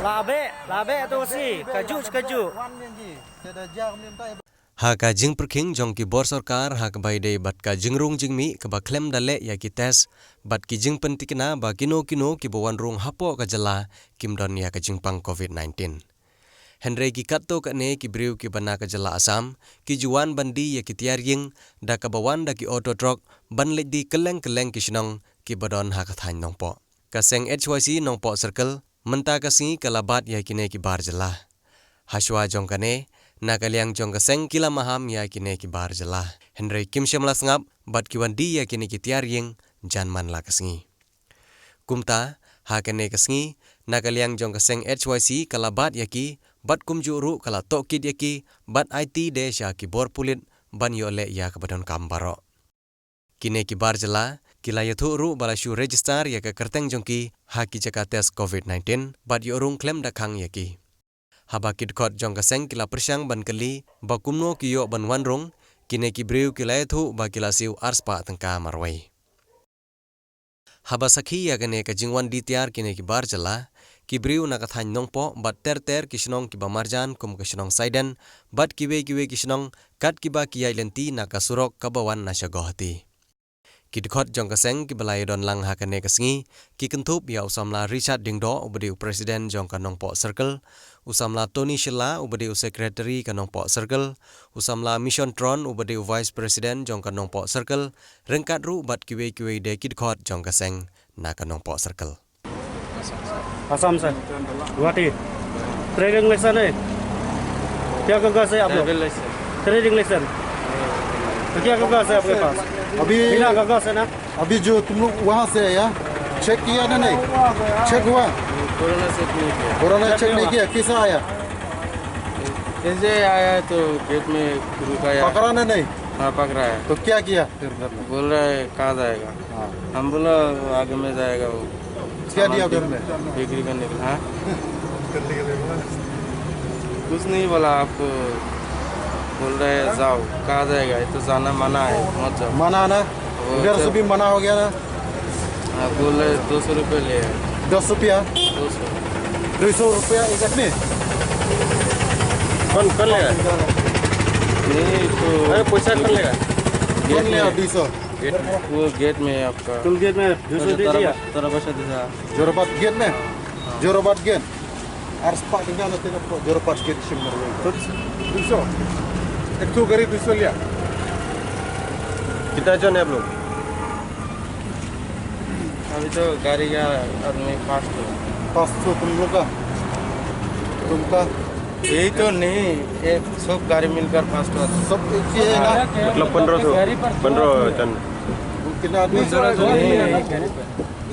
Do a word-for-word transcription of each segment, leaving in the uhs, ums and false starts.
Labe, labe tu si, kaju kaju. Ha ka jingpyrkhing jong ki bor sorkar ha kaba ïadei bad ka jingrung jingmih kaba khlem da leh ïa ki test bad ki jingpyntikna ba kino kino kiba wan rung hapoh ka jylla kim don ïa ka jingpang covid nineteen. Hynrei ki katto katne ki briew kiba na ka jylla Assam ki ju wan ban die ïa ki tiar ïing da kaba wan da ki auto truck ban leit die kylleng kylleng ki shnong kiba don ha ka thaiñ Nongpoh. Ka seng H Y C Nongpoh Circle mynta ka sngi ka la bat ïa kine ki bar jylla. Hashwa jong kane, na ka liang jong ka seng ki la maham ïa kine ki bar jylla. Hynrei kim shym la sngap bad ki wan die ïa kine ki tiar ïing jan man la ka sngi. Kumta, ha kane ka sngi, na ka liang jong ka seng H Y C ka la bat ïa ki bad kumjuh ruh ka la tohkit ïa ki bad aiti de sha ki bor pulit ban ïoh leh ïa kaba donkam baroh. Kine ki bar jylla ki la ïathuh ruh ba la shu register ïa ka kyrteng jong ki ha ki jaka test covid nineteen bad ïoh rung khlem da khang ïa ki. Haba ki dkhot jong ka seng ki la pyrshang ban kylli ba kumno ki ïoh ban wan rung, kine ki briew ki la ïathuh ba ki la siew arspah tyngka marwei. Haba sakhi ïa kane ka jingwan die tiar kine ki bar jylla, ki briew na ka thaiñ Nongpoh bad ter ter ki shnong kiba marjan kum ka shnong Saiden bad kiwei kiwei ki shnong kat kiba ki ïaid lynti na ka surok kaba wan na sha Guwahati. Ki dkhot jong ka seng kiba la ïadon lang ha kane ka sngi ki kynthup ïa u samla Richard Diengdoh uba dei u president jong ka Nongpoh Circle, u samla Tony Shylla uba dei u secretary ka Nongpoh Circle, u samla Mission Tron uba dei u vice president jong ka Nongpoh Circle, ryngkat ruh bad kiwei kiwei de ki dkhot jong ka seng na ka Nongpoh Circle. Assam से, Guwahati. Trading licence है? क्या कागज है आप लोग? Trading license. तो क्या कागज है आपके पास? अभी बिना कागज है ना? अभी जो तुम लोग वहाँ से आया, चेक किया ना नहीं? चेक हुआ? कोरोना चेक नहीं किया। कोरोना चेक चेक नहीं नहीं किया, कैसा आया? कैसे आया तो गेट में रुका है। पकड़ा ना नहीं? हाँ, पकड़ा है। तो क्या किया फिर घर में? बोल रहा है, कहाँ जाएगा? हाँ। हम बोला, आगे में जाएगा वो। क्या दिया घर में? बिक्री करने के लिए, हाँ। कुछ नहीं बोला, आपको बोल रहे हैं, जाओ, कहाँ जाएगा? ये तो जाना मना है, मत जाओ। मना ना? वो इधर से जब भी मना हो गया ना? हाँ, बोल रहे, दो सौ रुपये ले। दस रुपया? दो सौ। दो सौ रुपया एक आदमी? कौन, कौन लेगा? नहीं, तो अरे, पैसा कौन लेगा? कौन लेगा दो सौ? गेट में। वो गेट में है आपका। टोल गेट में दो सौ दे दिया। तारा पैसा दिया। जोराबाद गेट में? हाँ। जोराबाद gate. Arspah tyngka na tena po, Jorabat gate shim marwei. तो दो सौ। एक ठो गाड़ी दो सौ लिया। कितना जन है आप लोग? अभी तो गाड़ी का आदमी पाँच ठो। पाँच ठो तुम लोग का? तुमका? यही तो नहीं, एक सब गाड़ी मिलकर पाँच ठो। सब एक ही है ना? मतलब पन्द्रह ठो, पन्द्रह जन। कितना आदमी? नहीं,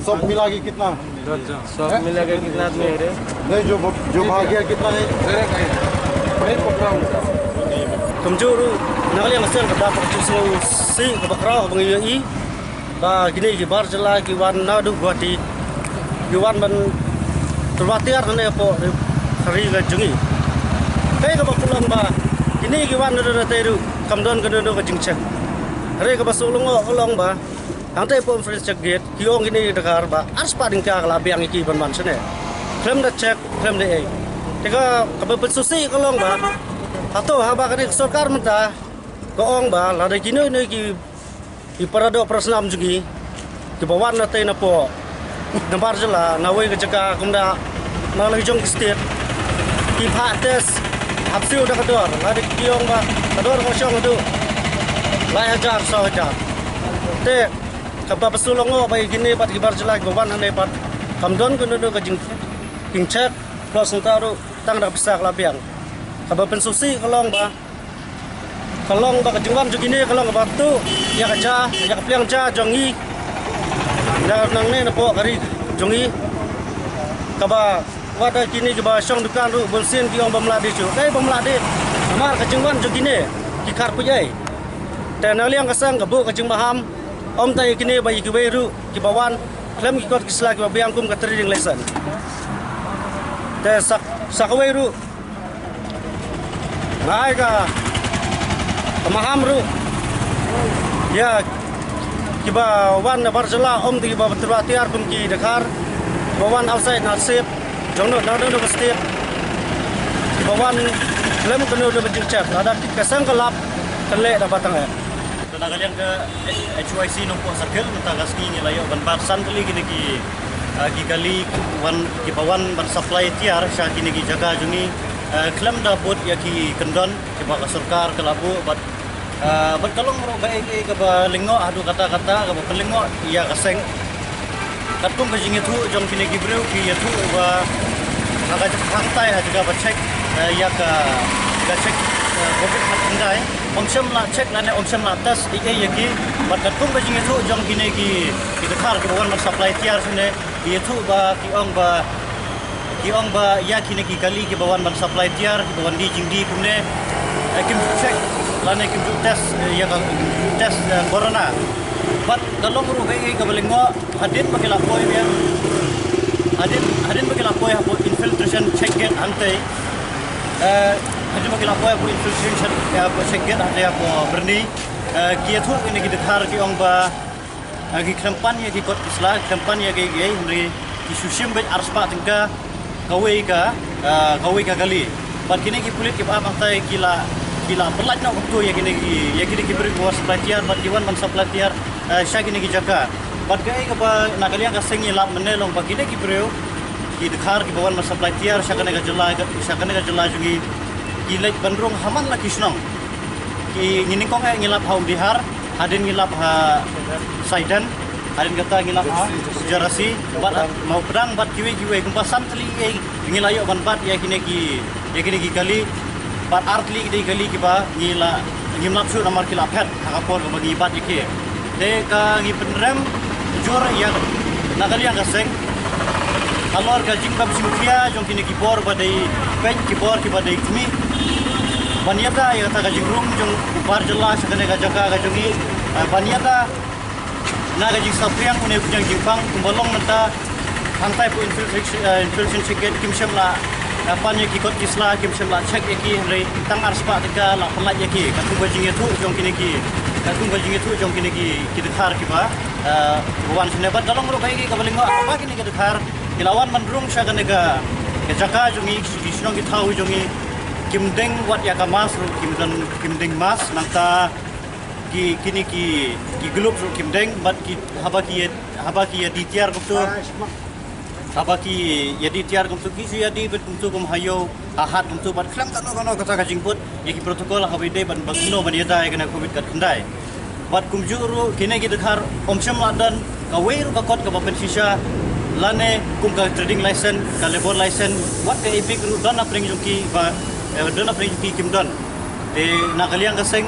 सब मिला के कितना? सब मिला के कितना आदमी है रे? नहीं, जो, जो भाग गया कितना है? Kumjuh ruh, na ka liang ka seng ka dap ka jingsngewsih kaba khraw kaba ngi ïohi ba kine ki bar jylla ki wan naduh Guwahati, ki wan ban tyrwa tiar hangne hapoh ri ka jong ngi. Kaei kaba ka long ba kine ki wan naduh nate ruh kam don kano kano ka jingcheck. Hynrei kaba shu long ka long ba hangta hapoh French check gate ki ong kine ki Dkhar ba arspah tyngka ka la biang ïa ki ban wan shane. Khlem da check, khlem da ei. Te ka, kaba pynsngewsih ka long ba hato haba kane ka sorkar mynta ka ong ba lada kino kino ki, ki para doh para snam jong ngi kiba wan na tei na poh, na bar jylla, na wei ka jaka kumta na la ki jong ki state, ki phah test, hap siew da ka dor, lada ki ong ba ka dor ka shong haduh lai hajar, saw hajar. Te kaba pynsulongo ba ïa kine pat ki bar jylla kiba wan hangne pat kam don kano kano ka jing, jingcheck, plus nangta ruh tang da ka pisa ka la biang. Kaba pynsngewsih ka long ba, ka long ba ka jingwan jong kine ka long kaba tuh ïa ka ja, ïa ka pliang ja jong ngi. Na nangne na poh ka ri jong ngi. Kaba wat da kine kiba shong dukan ruh bunsien ki ong bym lah die shuh. Kaei bym lah die? Namar ka jingwan jong kine ki kharpui ei. Te na liang ka seng ka buh ka jingmaham, ym tang ïa kine ba ïa kiwei ruh kiba wan khlem ki kot ki sla kiba biang kum ka trading license. Te sa, sa kawei ruh nga ai ka, ka maham ruh Ïa kiba wan na bar jylla, ym dei kiba tyrwa tiar kum ki dkhar ba wan outside na sep jong no na no ka state, kiba wan lem kano da ba jingchet, lada ka seng ka lap, kan leh da ba tang eh. Te na ka liang ka H Y C Nongpoh Circle mynta ka sngi ngi la ïoh ban bat san tylli kine ki, ah, ki kali wan, kiba wan ban supply tiar sha kine ki jaka jong ngi, ah, khlem da bud ïa ki kyndon kiba ka sorkar ka la buh bad, ah, bad ka long ruh kaei kaei kaba lyngngoh haduh katta katta kaba pynlyngngoh ïa ka seng. Katkum ka jingïathuh jong kine ki briew ki ïathuh ba ha ka jaka, hangtai ha jaka ba check, eh, ïa ka, ka check, eh, covid khatkhyndai, ym shym la check lane ym shym la test ei ei ïa ki. Bad katkum ka jingïathuh jong kine ki, ki dkhar kiba wan ban supply tiar shane, ki ïathuh ba, ki ong ba, ki ong ba ïa kine ki kali kiba wan ban supply tiar, kiba wan die jingdie kumne, eh, kim ju check lane kim ju test, eh, ïa ka, kim ju test, eh, corona. Bad ka long ruh kaei kaei kaba lyngngoh, hadien ba ki la poi biang, hadien, hadien ba ki la poi hapoh infiltration check gate hangtei, eh, hadien ba ki la poi hapoh infiltration check, eh, hapoh check gate hangtei hapoh Byrni, eh, ki ïathuh kine ki dkhar ki ong ba, eh, ki khlem pan ïa ki kot ki sla, khlem pan ïa kiei kiei, hynrei ki shu shim beit arspah tyngka kawei ka, ah, kawei ka kali. Bad kine ki pulit kiba ap hangtai ki la, ki la pyllait noh kumto ïa kine ki, ïa kine ki briew kiba supply tiar bad ki wan ban supply tiar, ah, sha kine ki jaka. Bad kaei kaba na ka liang ka seng ngi lap mynne long ba kine ki briew, ki dkhar kiba wan ban supply tiar sha kane ka jylla, sha kane ka jylla jong ngi, ki leit ban rung ha man la ki shnong. Ki, ngi nyngkong eh ngi lap ha Umdihar, hadien ngi lap ha Saidan, hadien kata ngi lap ha Jarasi, bad Mawpdang bad kiwei kiwei, kumba san tylli eh ngi la ïoh ban bat ïa kine ki, ïa kine ki kali, bad ar tylli ki kali kiba ngi la, ngim lap shuh namar ki la phet ha ka por kaba ngi bat ïa ki. Te ka ngi pynrem jur ïa na ka liang ka seng halor ka jingbym shim khia jong kine ki bor ba dei peit, ki bor kiba dei khmih. Ban ïada ïa kata ka jingrung jong u bar jylla sha kane ka jaka ka jong ngi, eh, ban ïada na ka jingsaphriang une u khñiang jingpang kumba long mynta. Hangtai hapoh infiltration, eh, infiltration check gate kim shym la, eh, pan ïa ki kot ki sla, kim shym la check ïa ki, hynrei tang arspah tyngka la pynlait ïa ki. Katkum ka jingïathuh jong kine ki, katkum ka jingïathuh jong kine ki, ki dkhar kiba, eh, kiba wan shane. Bad ka long ruh kaei kaei kaba lyngngoh ba kine ki dkhar ki la wan ban rung sha kane ka, ka jaka jong ngi, ki shnong ki thaw jong ngi, kim deng wat ïa ka mask ruh, kim don, kim deng mask, nangta ki, kine ki, ki gloves ruh kim deng, bad ki, haba ki, haba ki ïa die tiar kumto, haba ki ïa die tiar kumto, ki shu ïa die beit kumto kum ha ïew ha hat kumto, bad khlem kano kano kata ka jingbud ïa ki protocol haba ïadei bad ba kumno ban ïada ïa kane ka covid khatkhyndai. Bad kumjuh ruh kine ki dkhar ym shym la don kawei ruh ka kot kaba pynshisha, lane kum ka trading license, ka labour license, wat ka EPIC ruh don na pdeng jong ki ba, eh, don na pdeng jong ki kim don. Te na ka liang ka seng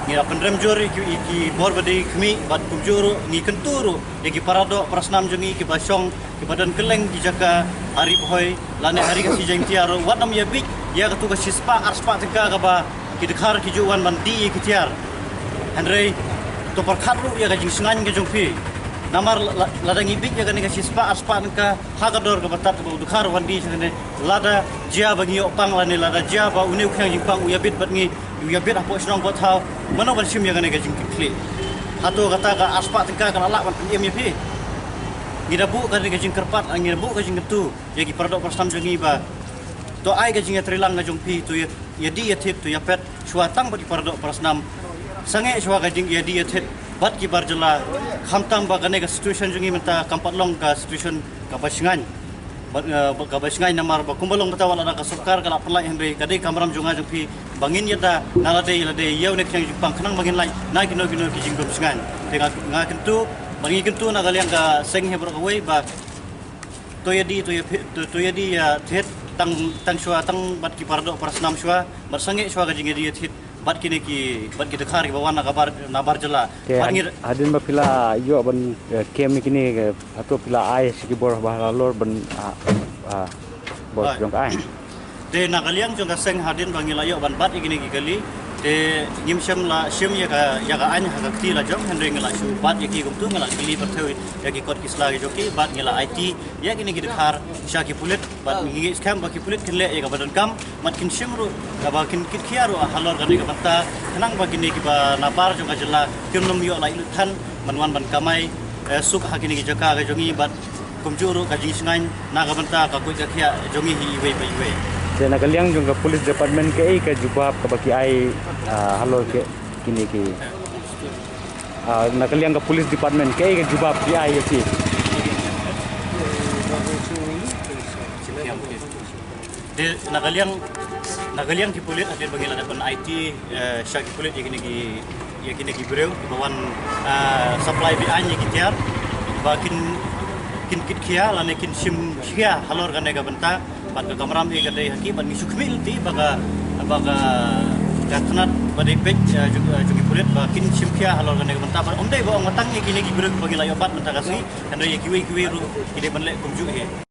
ngi la pynrem jur ïa ki, ïa ki bor ba dei khmih, bad kumjuh ruh ngi kyntu ruh ïa ki paradoh parasnam jong ngi kiba shong, kiba don kylleng ki jaka ha Ri Bhoi lane ha Ri Khasi Jaiñtia ruh, wat nym ïa bieit ïa katu ka shispah arspah tyngka kaba ki dkhar ki ju wan ban die ïa ki tiar. Hynrei to pyrkhat ruh ïa ka jingsngaiñ ka jong phi. Namar la, la, lada ngi bieit ïa kane ka shispah arspah tyngka ha ka dor kaba tad kaba u dkhar u wan die shane, lada jia ba ngi ïoh pang lane lada jia ba une u khñiang jingpang u ïa bit bad ngi, u ïa bit hapoh shnong hapoh thaw, mano ban shim ïa kane ka jingkitkhlieh? Hato kata ka arspah tyngka ka la lah ban pynim ïa phi? Ngi da buh kane ka jingkyrpad, ngi da buh ka jingkyntu ïa ki paradoh parasnam jong ngi ba to ai ka jingïatreilang ka jong phi, to ïa, ïa die ïa thied, to ïa peit shuwa tang bad ki paradoh parasnam. Sangeh shuwa ka jingïa die ïa thied bad ki bar jylla, khamtam ba kane ka situation jong ngi mynta kam pat long ka situation kaba shngaiñ. Bad, eh, ba, kaba shngaiñ namar ba kumba long mynta wat la da ka sorkar ka la pynlait, hynrei ka dei ka kamram jong nga jong phi ba ngin ïada na lade ïa lade ïa une u khñiang jingpang khnang ba ngin lait na kino kino ki jingbym shngaiñ. Te nga, nga kyntu, ba ngi kyntu na ka liang ka seng hi baroh kawei ba to ïa die, to ïa phi-, to, to ïa die ïa thied tang, tang shuwa, tang bad ki paradoh parasnam shuwa, bad sangeh shuwa ka jingïa die ïa thied bad kine ki, bad ki dkhar kiba wan na ka bar, na bar jylla. Te bad had-, ngi hadien ba phi la ïoh ban, eh, kem ïa kine, eh, hato phi la ai sha ki bor ba halor ban, ah, ah, bor jong ka ai. Te na ka liang jong ka seng hadien ba ngi la ïoh ban bat ïa kine ki kali, Te ngim shym la shim ïa ka, ïa ka aiñ ha ka kti la jong, hynrei ngi la shu bat ïa ki kumtu, ngi la kylli pyrthei ïa ki kot ki sla ki jong ki, bad ngi la aiti ïa kine ki dkhar sha ki pulit, bad ngi ngeit skhem ba ki pulit kin leh ïa kaba donkam, bad kin shim ruh kaba kin kit khia ruh halor kane ka bynta, khnang ba kine kiba na bar jong ka jylla kin nym ïoh lait lut than ban wan ban kamai, eh, suk ha kine ki jaka ka jong ngi, bad kumjuh ruh ka jingshngaiñ na ka bynta ka koit ka khiah jong ngi hi iwei pa iwei. Te na ka liang jong ka police department, kaei ka jubab kaba ki ai, ah, halor ki, kine ki, ah, na ka liang ka police department, kaei ka jubab ki ai ïa ki? Te na ka liang, na ka liang ki pulit, hadien ba ngi la dep ban aiti, eh, sha ki pulit ïa kine ki, ïa kine ki briew kiba wan, eh, supply be-aiñ ïa ki tiar, ba kin, kin kit khia lane kin shim khia halor kane ka bynta. Bad ka kamram hi ka dei ha ki, bad ngi shu khmih lynti ba ka, ba ka, ka tnat ba dei peit, eh, jong, eh, jong ki pulit ba kin shim khia halor kane ka bynta, bad ym dei ba ong tang ïa kine ki briew ba ngi la ïoh bat mynta ka sngi, hynrei ïa kiwei kiwei ruh ki dei ban leh kumjuh hi.